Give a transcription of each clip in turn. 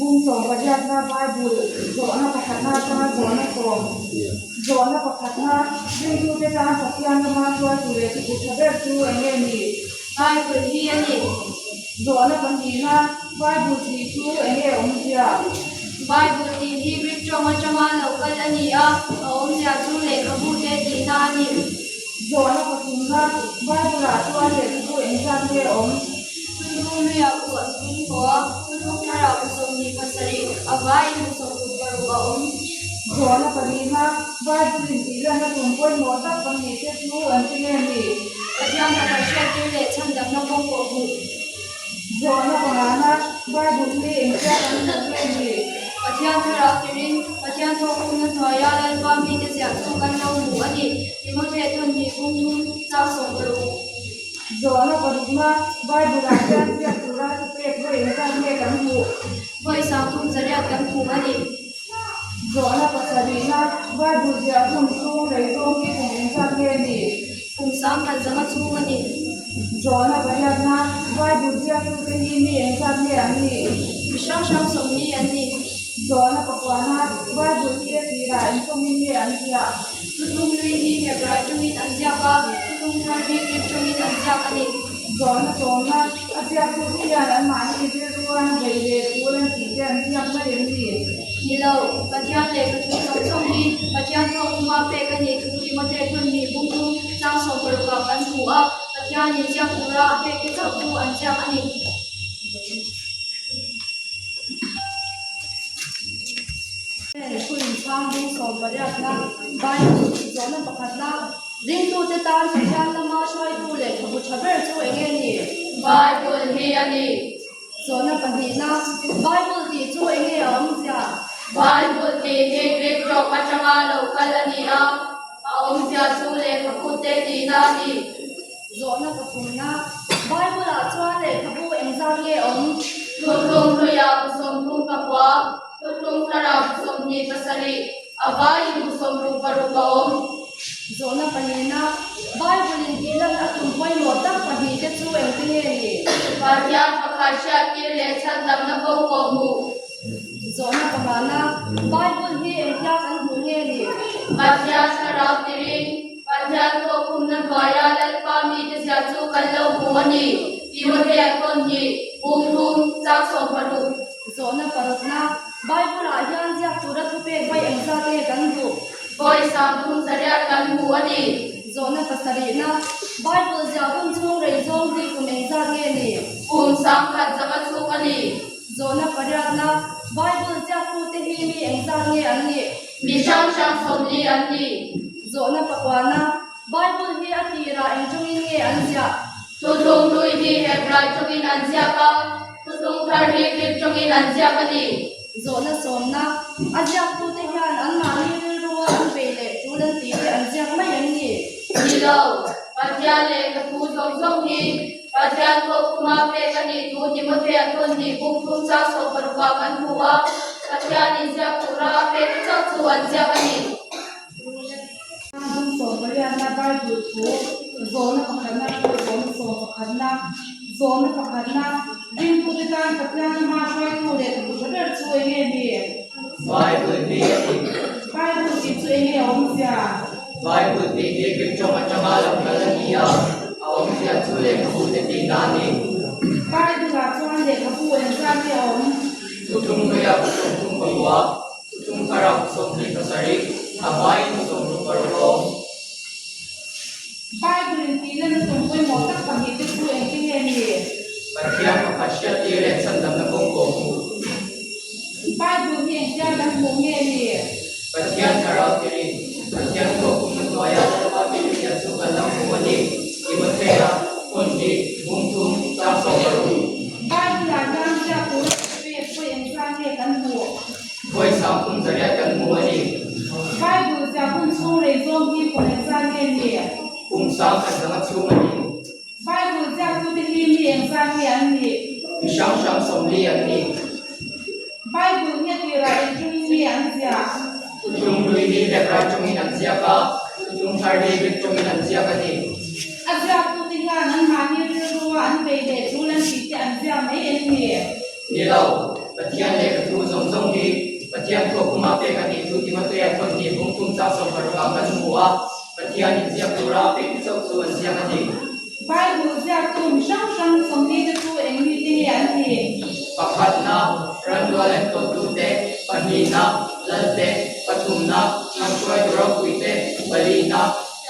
Bung sawmpariatna Bible zawhna pakhatna atanga zawhna sawm zawhna pakhatna ringtute tan Pathian lama hruaitu leh thupu tha ber chu eng nge ni? Bible hi a ni. Zawhna pahnihna Bible tih chu eng nge awmzia? Bible tih hi Greek tawng atanga lo kal a ni a, a awmzia chu lehkhabu te tihna a ni. Zawhna pathumna Bible-ah chuan lehkhabu engzat nge awm? Thuthlung hluiah bu a thum tawh a, thuthlung tharah bu 27, a vaiin bu 66 a awm. Zawhna pahnihna Bible-in tih lanna tum pawimawh tak pahnihte chu an ti nge ni? Pathian pakhat hriattir leh chhandamna kawng pawh hmuh. Zawhna pangana Bible hi engtia kan hmuh nge ni? Pathian thlarau tirin Pathian thawkkhumna hnuaia Lalpa mite ziah chu kan lo hmu a ni. Timothea thawnhnih bung thum chak 60. Zawhna parukna Bible-ah hian ziak tura thupek vawi engzat nge kan hmuh? Vawi 300 kan hmu a ni. Zawhna pasarihna Bible ziah hun chhung rei zawng hi kum engzat nge ni? Kum 1100 chhung a ni. Zawhna pariatna Bible ziaktute hi mi engzat nge an nih? Mi hrang hrang 40 an ni. Zawhna pakuana Bible hi a tirah engtawngin nge an ziah? Thuthlung hlui hi Hebrai tawngin an ziak a, thuthlung thar hi Greek tawngin an ziak a ni. Zawhna sawmna a ziaktute hian anmahni rilruan vei leh tul an tih te an ziak mai em ni? Ni lo, Pathian lehkha thu zawng zawng hi Pathian thawk hma pek a nih thu Timothea thawnhnih bung thum chang 60 ah kan hmu a, Pathianin ziak tura a pek te chauh chu an ziak a ni. Thu inchhang bung 18na Bible zawhna pakhatna ringtute tan Pathian lama hruaitu lehkhabu tha ber chu eng nge ni? Bible hi a ni. Zawhna pahnihna Bible tih chu eng nge a awmzia? Bible tih hi Greek tawng atanga lo kal a ni a, a awmzia chu lehkhabu te tihna a ni. Zawhna pathumna Bible-ah chuan lehkhabu engzat nge awm? Thuthlung hluiah bu 39, thuthlung thlarah bu 27, a vaiin bu 66 a awm. Zawhna pahnihna Bible-in tih lan a tum pawimawh tak pahnihte chu engte nge ni? Pathian pakhat hriattir leh chhandamna kawng kawh hmuh. Zawhna pangana Bible hi engtia kan hmuh nge ni? Pathian thlarau tirin Pathian thawkkhumna hnuaia Lalpa mite ziah chu kan lo hmu a ni. Timothea thawnhnih, bung thum, chang 60. Zawhna parukna Bible-ah hian ziak tura thupek vawi engzat nge kan duh? Vawi 300 kan hmu a ni. Zawhna pasarihna Bible ziah hun chhung rei zawng hi kum engzat nge ni? Kum 1100 chhung a ni. Zawhna pariatna Bible ziaktute hi mi engzat nge an nih? Mi hrang hrang 40 an ni. Zawhna pakuana Bible hi a tirah eng tawngin nge an ziah? Thuthlung hlui hi Hebrai tawngin an ziak a, thuthlung thar hi Greek tawngin an ziak a ni. Zawhna sawmna a ziaktute hian anmahni rilrua an vei leh tul an tih te an ziak mai em ni? Ni lo, Pathian lehkha thu zawng zawng hi Pathian thawkkhuma pek a nih thu Timothea thawnhnih bung thum chang 60 ah kan hmu a, Pathianin ziak tura a pek te chauh chu an ziak a ni. Bung 18na Bible thu zawhna pakhatna chu zawhna 11na zawhna pakhatna ringtute tan Pathian lama hruaitu leh thupu tha ber chu eng nge ni? Bible hi a ni. Bible tih chu eng nge a awmzia? Bible tih hi Greek tawng atanga lo kal a ni a, a awmzia chu lehkhabu te tihna a ni. Bible-ah chuan lehkhabu engzat nge a awm? Thuthlung hluiah bu 39, thuthlung tharah bu 27, a vaiin bu 66 a awm. Bible-in tih lana tum pawimawh tak pahnihte chu engti nge ni? Pathian pakhat hriattir leh chhandamna kawng kawh hmuh. Bible hi engtia kan hmuh nge ni? Pathian thlarau tirin Pathian thawkkhumna hnuaia Lalpa mite ziah chu kan lo hmu a ni. Timothea, thawnhnih, bung thum, chang 60. Bible-ah hian ziak tura thupek vawi engzat nge kan hmuh? Vawi 300 kan hmu a ni. Bible ziah hun chhung rei zawng hi kum engzat nge ni? Kum 1100 chhung a ni. Bible ziaktute hi mi engzat nge an nih? Mi hrang hrang 40 an ni. Bible hi a tirah eng tawngin nge an ziah? Thuthlung hlui hi Hebrai tawngin an ziak a, thuthlung thar hi Greek tawngin an ziak a ni. A ziaktute hian anmahni rilrua an vei leh tul an tih te an ziak mai em ni? Ni lo. Pathian lehkha thu zawng zawng hi Pathian thawkkhuma pek a nih thu Timothea thawn hnih bung thum chang 60 ah kan hmu a, Pathian inziak tura a pek te chauh chu an ziak a ni. Bible ziaktu mi hrang hrang 40 te chu eng mite nge an nih? Pakhatna, Ranrual enkawltute, pahnihna, Lalte, pathumna, hnam hruaitu ropuite, palihna,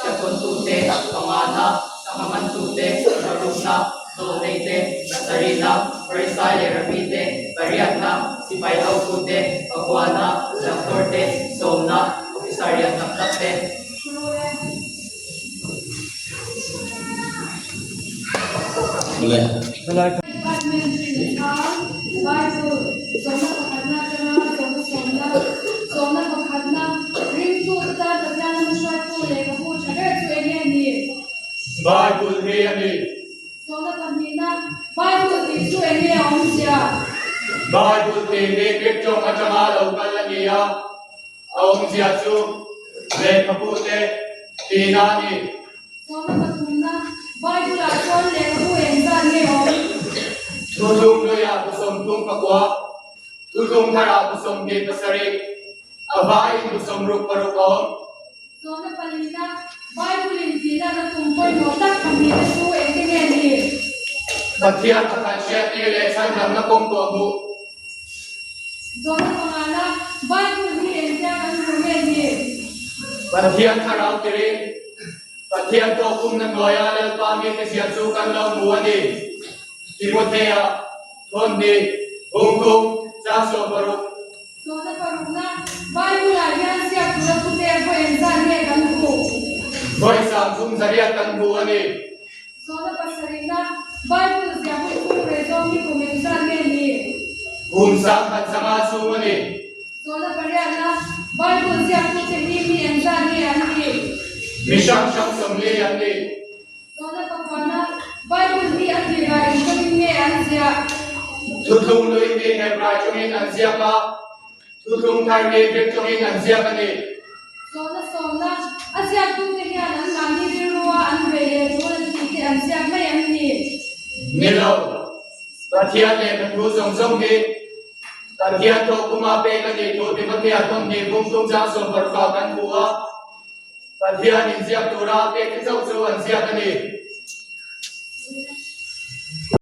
Hlakawntute, pangana, sangha mantute, parukna, dawlneite, pasarihna, Farisai leh Rabite, pariatna, sipai hotute, pakuana, doctor-te, sawmna, officer lian tak tak te. Department rin khan Bible zawhna pakhatna atanga zawhna sawmna, zawhna pakhatna, ringtute tan Pathian lama hruaitu lehkhabu tha ber chu eng nge ni? Bible hi a ni. Zawhna pahnihna, Bible tih chu eng nge a awmzia? Bible tih hi Greek tawng atanga lo kal a ni a. A awmzia chu lehkhabu te tihna a ni. Zawhna pathumna, Bible-ah chuan lehkhabu engzat nge awm? Thuthlung hluiah bu 34, thuthlung tharah bu 27, a vaiin bu 66 a awm. Zawhna palina, Bible-in tihna tum pawimawh tak pahnihte chu engte nge ni? Pathian pakhat hriattir leh chhandamna kawng tawh hmuh. Zawhna pangana, Bible hi engtia kan hmuh nge ni? Pathian thlarau tirin Pathian thawhkhumna hnuaia Lalpa mite zia chu kan lo hmu a ni. Timothea, Thawnhnih, Bungthum, Chang 60. Zawhna parukna, Bible-ah hian ziak tura thupek vawi engzat nge kan hmuh? Vawi 30 riat kan hmu a ni. Zawhna pasarihna, Bible ziah hun chhung rei zawng hi kum engzat nge ni? Kum 1500 chhung a ni. Zawhna pariatna, Bible ziaktute hi mi engzat nge an nih? Mi hrang hrang 40 an ni. Zawhna pakhuana, Bible hi a tirah eng tawngin nge an ziah? Thuthlung hlui hi Hebrai tawngin an ziak a, thuthlung thar hi Greek tawngin an ziak a ni. Zawhna sawmna, A ziaktute hian an mahni rilrua an vei leh tul an tih te an ziak mai an ni. Ni lo, Pathian lehkha thu zawng zawng hi Pathian thawhkhuma pek a nih thu Timothea 2 bung thum chang 60 ah kan hmu a. Pathian inziak tura a pek te chauh chu an ziak a ni.